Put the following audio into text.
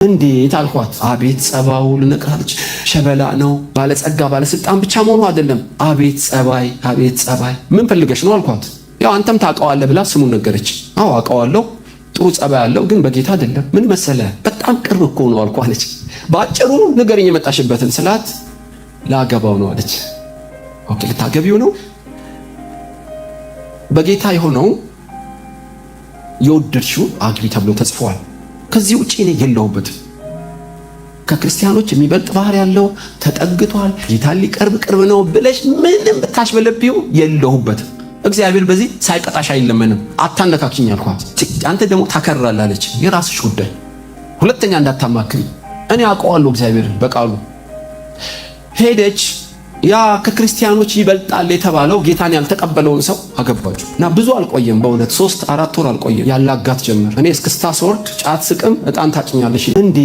እንዴት አልኳት። አቤት ጸባዩ ልነግራለች። ሸበላ ነው፣ ባለጸጋ ባለስልጣን ብቻ መሆኑ አይደለም። አቤት ጸባይ፣ አቤት ጸባይ። ምን ፈልገሽ ነው አልኳት። ያው አንተም ታውቀዋለህ ብላ ስሙን ነገረች። አዎ አውቀዋለሁ፣ ጥሩ ጸባይ አለው፣ ግን በጌታ አይደለም። ምን መሰለ በጣም ቅርብ እኮ ነው አልኳ አለች። በአጭሩ ንገረኝ የመጣሽበትን ስላት ላገባው ነው አለች። Okay ልታገቢው ነው? በጌታ የሆነው የወደድሽው አግቢ ተብሎ ተጽፏል። ከዚህ ውጪ እኔ የለሁበትም። ከክርስቲያኖች የሚበልጥ ባህሪ ያለው ተጠግቷል፣ ጌታን ሊቀርብ ቅርብ ነው ብለሽ ምንም ብታሽበለቢው የለሁበትም። እግዚአብሔር በዚህ ሳይቀጣሽ አይለመንም። አታነካክኝ አልኳት። አንተ ደግሞ ታከራለህ አለች። የራስሽ ጉዳይ፣ ሁለተኛ እንዳታማክሪ። እኔ አውቀዋለሁ እግዚአብሔርን በቃሉ። ሄደች። ያ ከክርስቲያኖች ይበልጣል የተባለው ጌታን ያልተቀበለውን ሰው አገባችው እና ብዙ አልቆየም። በእውነት 3-4 ወር አልቆየም። ያላጋት ጀመር። እኔ እስክስታ ስወርድ ጫት ስቅም እጣን ታጭኛለሽ እንዴ?